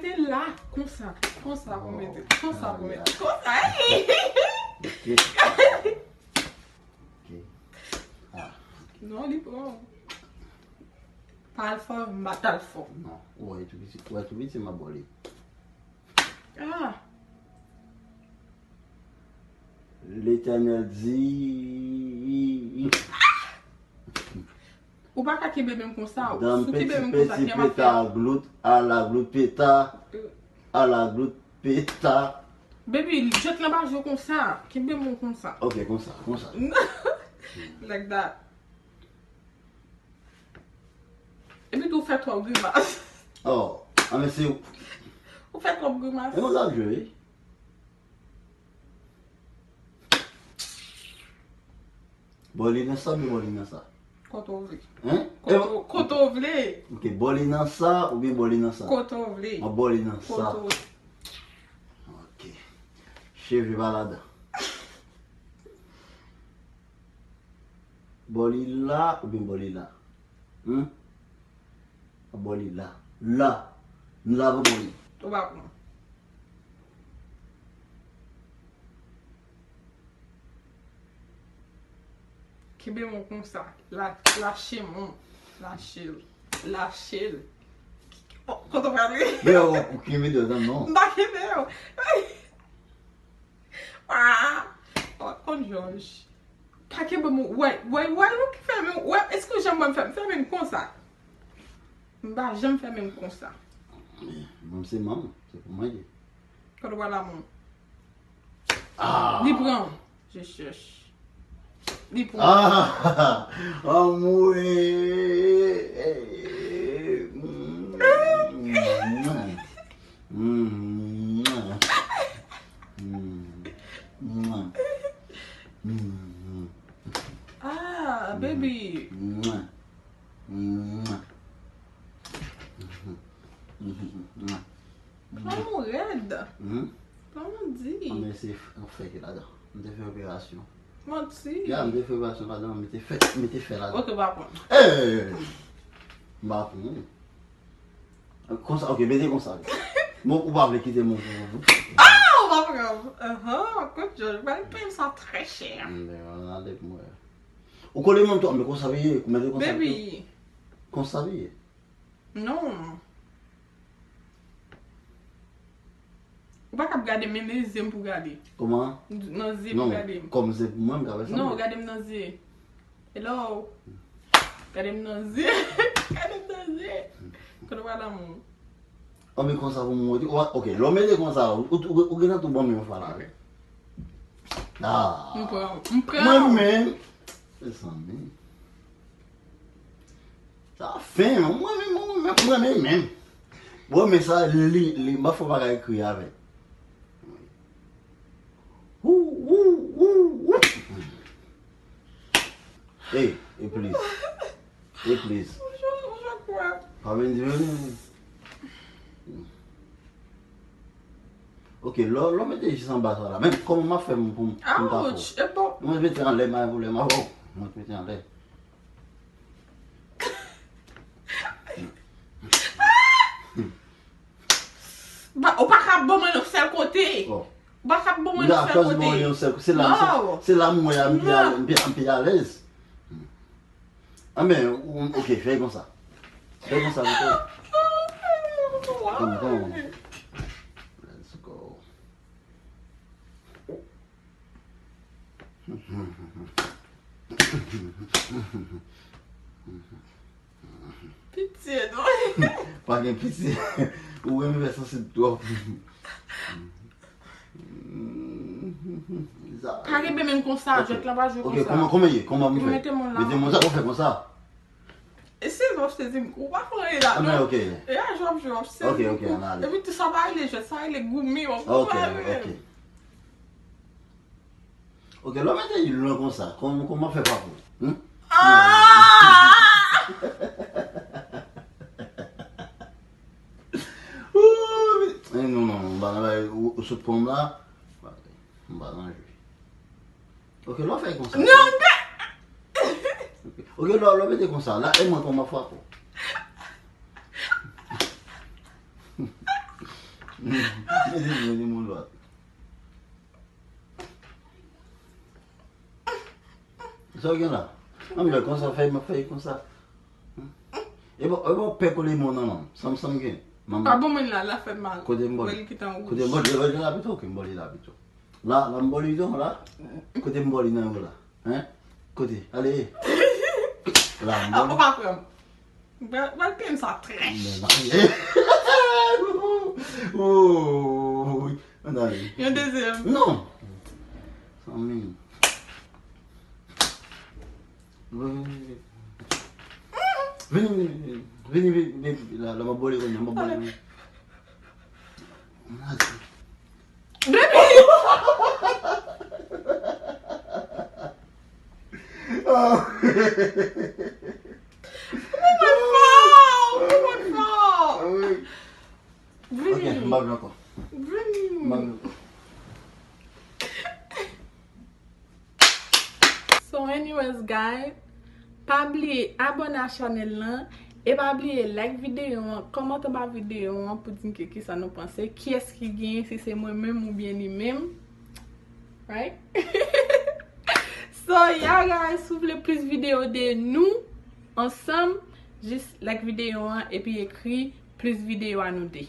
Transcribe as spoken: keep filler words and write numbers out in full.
Te la, konsa, konsa pou mete, konsa pou mete, konsa. Ok. Ok. Ah. Non, li pran. Pa al fò, m pa t al fò. Non, ou wè tou piti, ou wè tou piti, m ap bò li. Ah. Letènèl di. Ou pa ka kenbe menm konsa. Ou, si w kenbe menm konsa, kè m ap fè. Peta, glout, ala glout, peta, ala glout, peta. Baby, jwèt lan pa jwe konsa. Kenbe menm konsa. Ok, konsa, konsa. Like that. Epi tou, ou fè twòp grimas. Oh, a men se. Ou fè twòp grimas. E nou la jwe, wi. Bò li nan sa, oubyen bò li nan sa? Kote w vle. Hein? Kote w vle. Ok, bò li nan sa, oubyen bò li nan sa? Kote w vle. Mwen bò li nan sa. Kote w vle. Ok. Cheve pa ladan. Bò li la, oubyen bò li la? Hmm? Bò li la. La. M la pou bò li. Ou pa pran. Kenbe men w konsa. La, lache men w. Lache l. Lache l. Oh, kote w prale? Men ou, ou kenbe dwèt lan, non. M pa kenbe yo. Ah! Oh, konn Jòj. Pa kenbe men w. Why, why, why ou fè men w? Wè, èske w janm wè m fè, m fè men m konsa? M pa janm fè men m konsa. Bon, se manman, se pou mwen ye. Kote w prale, amou? Ah! Li pran. Je cherche. Li pran. Ah! Anmwe! Ah, baby. Plan ou rèd. Plan ou di. Anben se yon fè ki ladan. M te fè operasyon. Manti. Ya, m te fè operasyon ladan, m te fè, m te fè ladan. Ok, pa pran. Eh! M pa pran. Konsa, ok, mete konsa. Bon, ou pa vle kite m pou. Ah, ou pa pran. Ahan, kout Jòj, ou pral peye sa trè chè. Anben, ale pou mwen. Ou kole menm tou, men konsa veye, mete konsa. Baby. Konsa veye. Non. Ou pa kab gade m, men nan zye m pou gade. Kòman? Nan zye pou gade m. Non, kòm se pou mwen, m ka fè sa. Non, gade m nan zye. Hello. Gade m nan zye. Gade m nan zye. Kote w prale, amou? Anben konsa pou mwen, ok, lè w mete konsa, ou, ou, ou gentan tou ban m yon fwa la, wi. Ah. M pran, m pran. Mwen menm. Mezanmi. Sa fen, mwen menm, mwen menm, mwen menm, menm. Bon, men sa, li, li, m pa fè bagay kri avè. Wou, wou, wou, wou. Hey, hey, please. Hey, please. Bonjou, bonjou, kwa? Pa vin di, vin. Ok, lò, lò mete jis anba sa la. Men kòman m ap fè m pou m, pou m pa fò? Ouch, e bon. Mwen mete anlè, mwen pou lè m ap fò. Mwen mete anlè. Ba, ou pa ka ban mwen yon sèl kote. Oh. Ou pa ka ban mwen yon sèl kote. Bon, yon sèl kote. Se la, se, se la mwen m pi al-, m pi, m pi alèz. Anben, ou, ok, fè konsa. Fè konsa, pito. Come, come. Let's go. Pitye, non? Pa gen pitye. Ou renmen fè sansib twòp. Pa kenbe men konsa, jwèt la pa jwe konsa. Ok, kòman, kòman ye? Kòman m fè? Mete men w la. Mete men w sa, ou fè konsa. E se lè w sezi m, ou pa fè anyen la, non. Ah, men ok. E a jwèt, jwèt, sezi m. Ok, ok, ann ale. Epi tou sa pa rele jwèt, sa rele goumen, w ap goumen avè m. Ok, ok. Ok, lè w mete lwen konsa, kòman, kòman fè pa pou? Hmm? Ah! Ooh, eh, non, non, non, m pa nan bagay, ou, ou sot pran m la. M pa nan jwe. Ok, lè w fè konsa. Non, men. Ok, lè w, lè w mete konsa, la, e mwen kòman fè pou? Mete, mete moun lòt. Sa w gen la? Manman, konsa, fè, fè konsa. E bon, e bon, pè kole moun nan, non. Sa m, sa m gen. Manman. Pa bon moun la, la fè mal. Kote m bò li? Wè li ki tan wouj. Kote m bò li? Bò li la pito, ok, m bò li la pito. La, la m bò li, non, la. Kote m bò li nan yo la? Hein? Kote? Ale. La, m bò li. Ou pa pran. Bèl, bèl pye m sa trè. Men la. Oh, wi. Ann ale. Yon dezyèm. Non. Zanmi. Vini, vini, vini, vini, la, la, m ap bò li kounye a, m ap bò li kounye a. Ann ale. Baby! Ou konn fò! Ou konn fò! Vini. Ok, m pa vle ankò. Vini. M pa vle ankò. So anyways, guys, pa bliye abòne a chanèl lan e pa bliye like videyo an, kòmante anba videyo an pou di m ki, kisa nou panse, kiyès ki genyen, si se mwen menm oubyen li menm. Right? So, yeah, guys, si w vle plis videyo de nou ansanm, jis like videyo an epi ekri plis videyo a nou de.